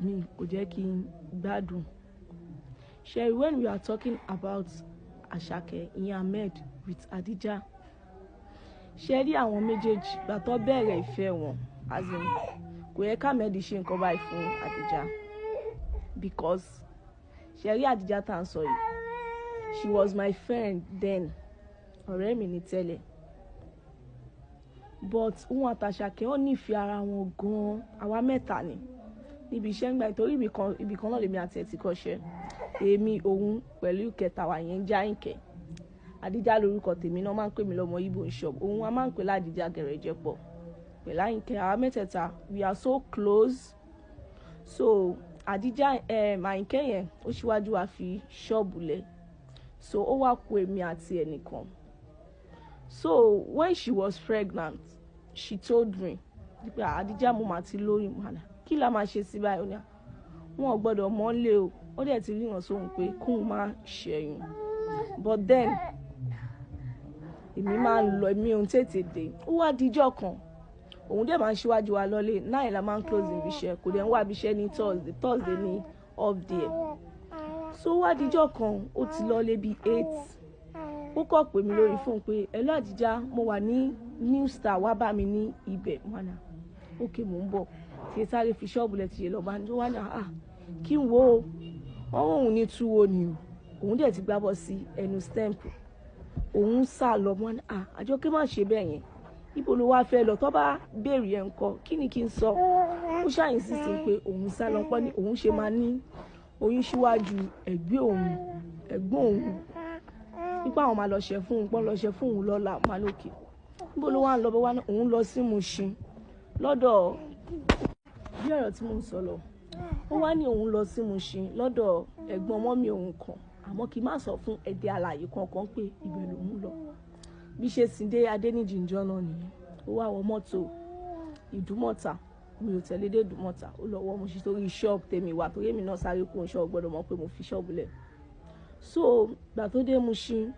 Mi kò jẹ́ kí n gbádùn. Sherry, when we are talking about Àṣàkẹ́, ìyẹn Ahmed with Adija, ṣe rí àwọn méjèèjì gbà tó bẹ̀rẹ̀ ìfẹ́ wọn, as in, kò yẹ ká Ahmed ṣe nǹkan báyìí fún Adija, because ṣe rí Adija tá à ń sọ yìí, she was my friend then, ọ̀rẹ́ mi ní tẹ́lẹ̀, but òun àtàṣàkẹ́, wọ́n nífẹ̀ẹ́ ara wọn gan-an. Àwa mẹ́ta ni níbi iṣẹ́ ńgbà, torí ibì kan náà lèmi àti ẹ̀ ti kọ́ṣẹ́. Èmi, òun pẹ̀lú ìkẹta wa yẹn ń jẹ́ Àyìnkẹ́. Àdíjà lórúkọ tèmi náà, máa ń pè mí lọ́mọ Ìgbò ń ṣọ́ọ̀bù. Òun a máa ń pè ládìjà gẹ̀rẹ́jẹpọ̀ pẹ̀lú Àyìnkẹ́. Àwa mẹ́tẹ̀ẹ̀ta, we are so close. So Àdíjà, Àyìnkẹ́ yẹn, ó ṣíwájú wa fi ṣọ́ọ̀bù lẹ̀, so ó wá kù èmi àti ẹnìkan. So when she was pregnant, she told me pé, "Àdíjà, mo mà ti lóyún màdà, kí la máa ṣe sí báyìí?" Ó ní wọn ò gbọ́dọ̀ mọ̀ lé o. Ó dẹ̀ ti ríran sóhun pé kóun má ṣẹ́yún, but then èmi máa ń lọ, èmi ò ń tètè dé. Ó wá díjọ́ kan, òun dẹ̀ máa ń ṣíwájú wa lọ́lé. 9 la máa ń close ibi iṣẹ́, kò dẹ̀ ń wá ibi iṣẹ́ ní Thursday. Thursday ní off day. So ó wá díjọ́ kan, ó ti lọ́lé bíi 8. Ó kọ̀ pè mí lórí fóònù pé, "Hello Àdìjá, mo wà ní New Star, wá bá mi ní ibẹ̀." Mọ́nà, ok, mò ń bọ̀. Tí sáré fi ṣọ́ọ̀bù lẹ̀ ti ṣe lọ́ba ní wá ní à kí n wo wọ́n. Òun ní túwó ni o, òun dẹ̀ ti gbábọ́ sí ẹnu stamp, òun sá lọ. Mọ́ ní à, Àjọkẹ́, má ṣe bẹ́ẹ̀ yẹn, ibo ló wá fẹ́ lọ? Tó bá béèrè ẹ̀ ńkọ́, kí ni kí n sọ? Ó ṣàyìn sísìn pé òun sá lọ pọ́ ní òun ṣe máa ní oyún síwájú ẹ̀gbẹ́ òun, ẹ̀gbọ́n òun, nípa àwọn máa lọ ṣe fún òun, pọ́n lọ ṣe fún òun lọ́la. Máa lókè, níbo ló wá ń lọ? Bó wá ní òun lọ sí Mushin lọ́dọ̀, bí ọ̀rọ̀ tí mò ń sọ lọ, ó wá ní òun lọ sí Mushin lọ́dọ̀ ẹ̀gbọ́n mummy òun kan, àmọ́ kí n má sọ fún ẹ̀dẹ̀ alààyè kankan pé ibẹ̀ lòun lọ. Bí ṣe sìn dé Adéníjì ìjọ náà nìyẹn. Ó wá wọ mọ́tò Ìdúmọ̀tà, mi ò tẹ̀lé dé Ìdúmọ̀tà. Ó lọ wọ Mushin torí ṣọ́ọ̀bù tèmi wà, torí èmi náà sáré kó ṣọ́ọ̀bù, gbọ́dọ̀ mọ̀ pé mo fi ṣọ́ọ̀bù lẹ̀. So gbà tó dé Mushin,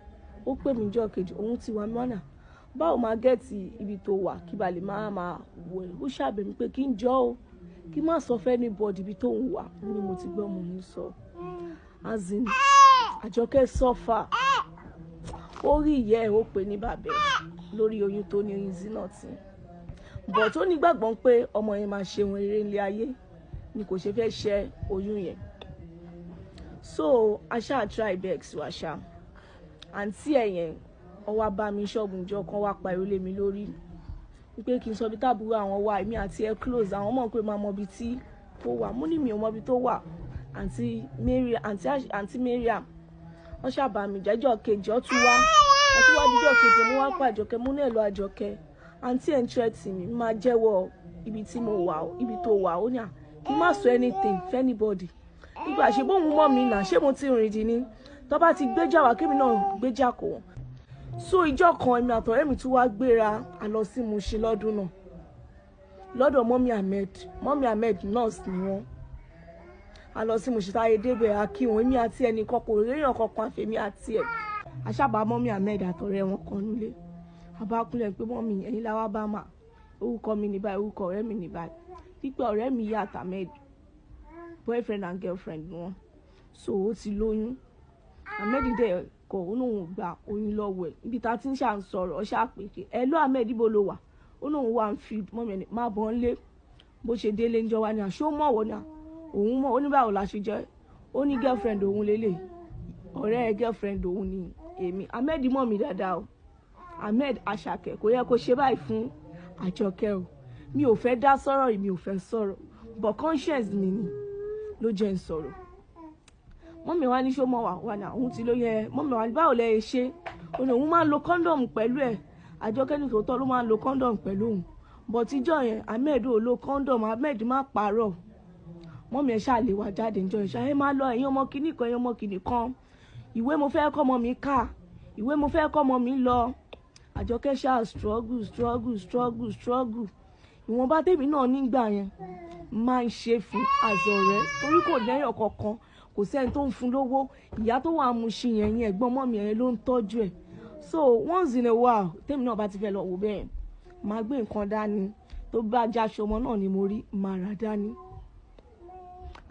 ó pè mí jọ́ kejì, òun ti wà mọ́nà, báwo máa get ibi tó wà, kí ba lè máa máa wọ̀ ẹ́. Ó ṣàbẹ̀ mí pé kí n jọ́ o, kí n má sọ fẹ́ anybody ibi tó ń wà. Ní mo ti gbọ́, mo ní sọ. As in, Àjọkẹ́ suffer. Ó rí ìyá ẹ̀, ó pè ní bàbá ẹ̀ lórí oyún tó ní, oyún Zinat, but ó nígbàgbọ́ pé ọmọ yẹn máa ṣe ohun rere nílé ayé ni kò ṣe fẹ́ ṣẹ́ oyún yẹn. So a ṣáà try best wa ṣá. Àǹtí ẹ̀ yẹn, ó wá bá mi ṣọ́ọ̀bù ìjọ kan, wá pariwo lé mi lórí wípé kí n sọ bí táàbúrò àwọn wà. Èmi àti ẹ close, àwọn mọ̀ pé máa mọ ibi tí ó wà. Mo ní mi ò mọ ibi tó wà. Àǹtí Mary, àǹtí Mariam, wọ́n ṣàbà mí jẹ́jọ́ kejì. Ó tún wá díjọ́ kejì, mo wá pa Àjọkẹ́, mo ní, "Ẹ̀ lọ Àjọkẹ́, àǹtí ẹ̀ ń threat mi, máa jẹ́wọ́ ibi tí mo wà, ibi tó wà." Ó ní à kí n má sọ anything for anybody nígbà ṣe bóun mọ̀ mí náà, ṣé mo ti rìn dì ní tó bá ti gbéjà wá, kémi náà gbéjà kò wọ́n. So ìjọ kan, èmi àtọ̀rẹ́ mi tún wá gbéra, a lọ sí Mushin lọ́dún náà lọ́dọ̀ mummy Ahmed. Mummy Ahmed, nurse ni wọ́n. A lọ sí Mushin, táyé débẹ̀, a kí wọn. Èmi àti ẹnìkan kò réèyàn kankan àfẹ́mi àti ẹ̀. Aṣábà mummy Ahmed àtọ̀rẹ́ wọn kan nílé. Abákúnlẹ̀ pé, "Mummy, ẹ̀yin la wá bá mà, orúkọ mi ní báyìí, orúkọ ọ̀rẹ́ mi ní báyìí." Pípẹ́ ọ̀rẹ́ mi yá àtàmẹ́d, boyfriend and girlfriend ni wọ́n. So ó ti lóyún, Ahmed dẹ̀ kọ̀, ó lóun gba oyún lọ́wọ́ ẹ̀. Ibi tá a ti ń ṣà ń sọ̀rọ̀, ọ ṣáà pè é, "Ẹ ló Ahmed, ibo ló wà?" Ó lóun wà ń fi mummy ẹni má bọ́ ń lé. Bó ṣe délé ń jọ wá ní àṣọ mọ̀ wọ́n ní òun mọ̀. Ó ní báwo la ṣe jẹ́? Ó ní girlfriend òun lélẹ̀, ọ̀rẹ́ girlfriend òun ni èmi. Ahmed mọ̀ mí dáadáa o. Ahmed, Àṣàkẹ́ kò yẹ kó ṣe báyìí fún Àjọkẹ́ o. Mi ò fẹ́ dá sọ̀rọ̀ yìí, mi ò fẹ́ sọ̀rọ̀, but conscience mi ni ló jẹ́ ń sọ̀rọ̀. Mummy wa ní ṣó mọ̀ wá wà ní òun ti ló yẹ. Mummy wa ní báwo lẹ ṣe? Ó ní òun máa ń lo condom pẹ̀lú ẹ̀. Àjọkẹ́ ní tòótọ́ ló máa ń lo condom pẹ̀lú òun, but ìjọ yẹn, Ahmed ò lo condom. Ahmed má parọ́. Mummy ẹ̀ ṣáà lè wá jáde níjọ́ yẹn ṣáà, "Ẹ máa lọ, ẹ̀yin ọmọ kìíní kan, ẹ̀yin ọmọ kìíní kan, ìwé mo fẹ́ kọ́ ọmọ mi kà, ìwé mo fẹ́ kọ́ ọmọ mi lọ." Àjọkẹ́ ṣáà struggle, struggle, struggle, struggle. Ìwọ̀nba tèmi náà nígbà yẹn máa ń ṣe fún àzọ̀rẹ́, torí kò lẹ́yìn kankan, kò sẹ́ni tó ń fún lówó. Ìyá tó wà Mushin yẹn yẹn, ẹ̀gbọ́n mummy yẹn ló ń tọ́jú ẹ̀. So once in a while, tèmi náà bá ti fẹ́ lọ wò bẹ́ẹ̀, máa gbé nǹkan dání. Tó bá jáṣọ ọmọ náà ni mo rí, máa rà dání.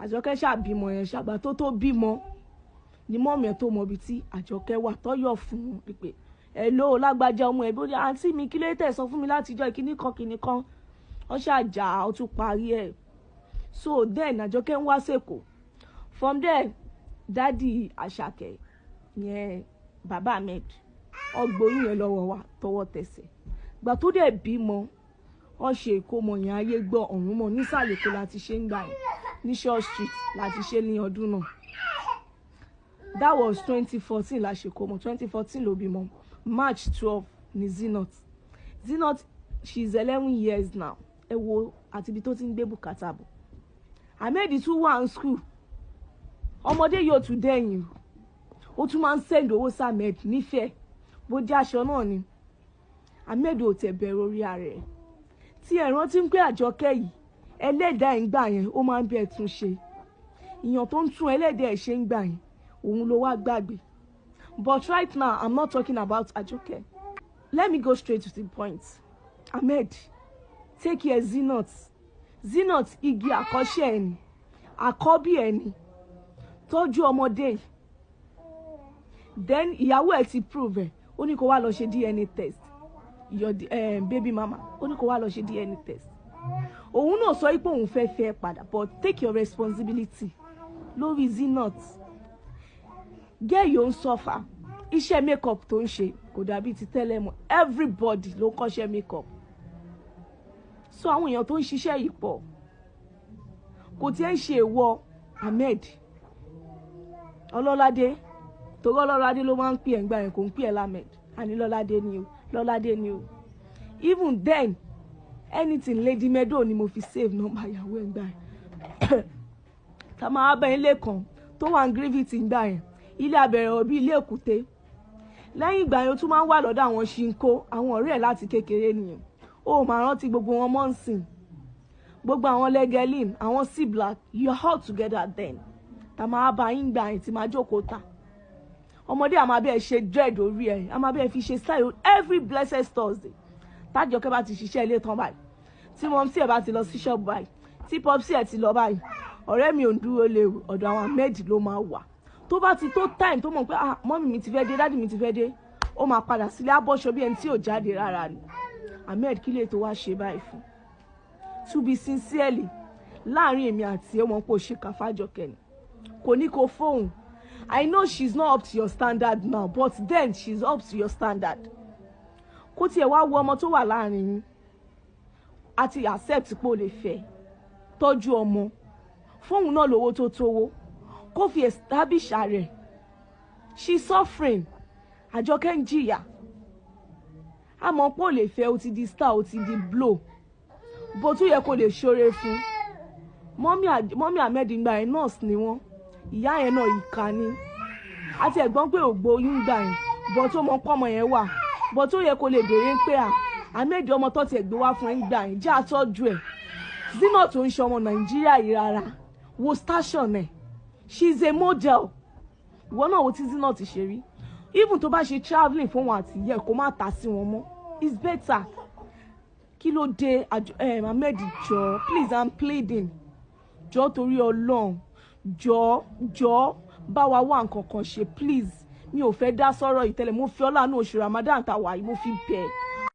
Àjọkẹ́ ṣàbímọ yẹn ṣàgbà tó bímọ ni mummy ẹ̀ tó mọ ibi tí Àjọkẹ́ wà, tọ́yọ̀ fún un pé, "Ẹ ló lágbájá, ọmọ ẹ̀ bó ní àǹtí mi, kí ló tẹ̀ sọ fún mi látijọ́ ìkíní kan kíní kan?" Wọ́n ṣàjà, ó tún parí ẹ̀. So then Àjọkẹ́ ń wá sèkó. From there, daddy Àṣàkẹ́ yẹn, bàbá Ahmed, ọgbóyún yẹn lọ́wọ́ wa tọwọ́ tẹsẹ̀. Gbà tó dẹ̀ bímọ, wọ́n ṣe ìkómọ yẹn, ayé gbọ́ ọ̀run mọ̀. Nísàlẹ̀ Èkó láti ṣe ń gbà yẹn, ní Church Street láti ṣe ní ọdún náà. That was 2014 la ṣe kómọ. 2014 ló bímọ, March 12 ní Zinat. Zinat, she is 11 years now. Ẹ wo àti ibi tó ti ń gbé bùkátà bọ̀. Ahmed tún wà ní school, ọmọdé yóò tún dẹ̀yìn, ó tún máa ń send owó sí Ahmed nífẹ̀ẹ́, bó jẹ́ aṣọ náà ni. Ahmed ò tẹ̀ bẹ̀rù orí ara ẹ̀ tí ẹ̀ rántí ń pé Àjọkẹ́ yìí, ẹlẹ́dàá ẹ̀ ń gbà yẹn, ó máa ń bẹ́ẹ̀ tún ṣe. Ìyàn tó ń tún ẹlẹ́dàá ẹ̀ ṣe ń gbà yẹn, òun ló wá gbàgbé. But right now, I'm not talking about Àjọkẹ́. Let me go straight to the point. Ahmed, take care Zinat. Zinat, igi àkọ́ṣe ẹ̀ ni, àkọ́bí ẹ̀ ni. Tọ́jú ọmọdé yìí. Then ìyàwó ẹ̀ ti prove ẹ̀, ó ní kó wá lọ ṣe DNA test. Your baby mama, ó ní kó wá lọ ṣe DNA test. Òun náà sọ pé òun fẹ́ fẹ́ padà, but take your responsibility lórí Zinat. Girl yóò ń suffer. Iṣẹ́ makeup tó ń ṣe kò dàbí ti tẹ́lẹ̀ mọ́. Everybody ló kọ́ṣẹ́ makeup, so àwọn èèyàn tó ń ṣiṣẹ́ yìí pọ̀. Kò tiẹ̀ ń ṣe èèwọ̀ Ahmed Ọlọ́ládé, torí Ọlọ́ládé ló máa ń pè ẹ́ ń gbà yẹn, kò ń pè ẹ́ l'Ahmed. Àní Lọ́ládé ni o, Lọ́ládé ni o. Even then, anything Lady Meadow ni mo fi save number ìyàwó ẹ̀ ń gbà yẹn. Tá a máa bẹ ilé kan tó wà ní Gravity ń gbà yẹn, ilé abẹ̀rẹ̀ òbí, ilé èkúté. Lẹ́yìn ìgbà yẹn, ó tún máa ń wà lọ́dọ̀ àwọn ṣinko, àwọn ọ̀rẹ́ ẹ̀ láti kékeré nìyẹn. Ó máa rántí gbogbo wọn mọ́ ń sìn, gbogbo àwọn legelin, àwọn C Black. You are all together then. Tá a máa bá yín gbà yẹn tí máa jókòó ta ọmọdé, àmọ́ abẹ́ ẹ̀ ṣe dread orí ẹ̀, àmọ́ abẹ́ ẹ̀ fi ṣe style every blessed Thursday. Tájọkẹ́ bá ti ṣiṣẹ́ ilé tán báyìí, tí mumsy ẹ̀ bá ti lọ sí ṣọ́ọ̀bù báyìí, tí popsy ẹ̀ ti lọ báyìí, ọ̀rẹ́ mi ò ń dúró léwu, ọ̀dọ̀ àwọn Ahmed ló máa wà. Tó bá ti tó time tó mọ̀ pé, "Ah, mummy mi ti fẹ́ dé, daddy mi ti fẹ́ dé," ó máa padà sílé, abọ́ṣọ bí ẹni tí ò jáde rárá ni. Ahmed, kí lè tó wá ṣe báyìí fún? To be sincerely, láàrin èmi àti ẹ, wọn kò ṣe kàfájọkẹ́ ni, kò ní kó fóun. I know she's not up to your standard now, but then she's up to your standard. Kó tiẹ̀ wá wo ọmọ tó wà láàrin yín, àti accept pé o lè fẹ́, tọ́jú ọmọ fóun náà, lówó tó tówó kó fi establish rẹ̀. She's suffering. Àjọkẹ́ ń jìyà. Àmọ́ pé o lè fẹ́, o ti di star, o ti di blow, bó tún yẹ kó lè ṣoore fún mummy Ahmed. Gbà yẹn, nurse ni wọ́n. Ìyá yẹn náà, ìka ni. Àti ẹ̀gbọ́n pé ògbó oyún gbà yẹn, bọ́ tó mọ pọ́mọ yẹn wà, bọ́ tó yẹ kó lè béèrè pé, à, Ahmed, ọmọ tó tiẹ̀ gbé wá fún ẹ ń gbà yẹn, jẹ́ àtọ́jú ẹ̀. Zinat tó ń ṣe ọmọ Nàìjíríà yìí rárá, wo station ẹ̀. She is a model. Ìwọ náà wo tí Zinat ṣe rí. Even tó bá ṣe travelling fún wọn àti ìyẹ́, kó má ta sí wọn mọ́, it's better. Kí ló dé, Ahmed? Jọ, please, I'm pleading. Jọ, torí Ọlọ́run, jọ, jọ, bá wa wá nǹkan kan ṣe, please. Mi ò fẹ́ dá sọ́rọ̀ yìí tẹ́lẹ̀. Mo fi ọlá ní oṣù Ramadan tá a wà yìí, mo fi bẹ̀.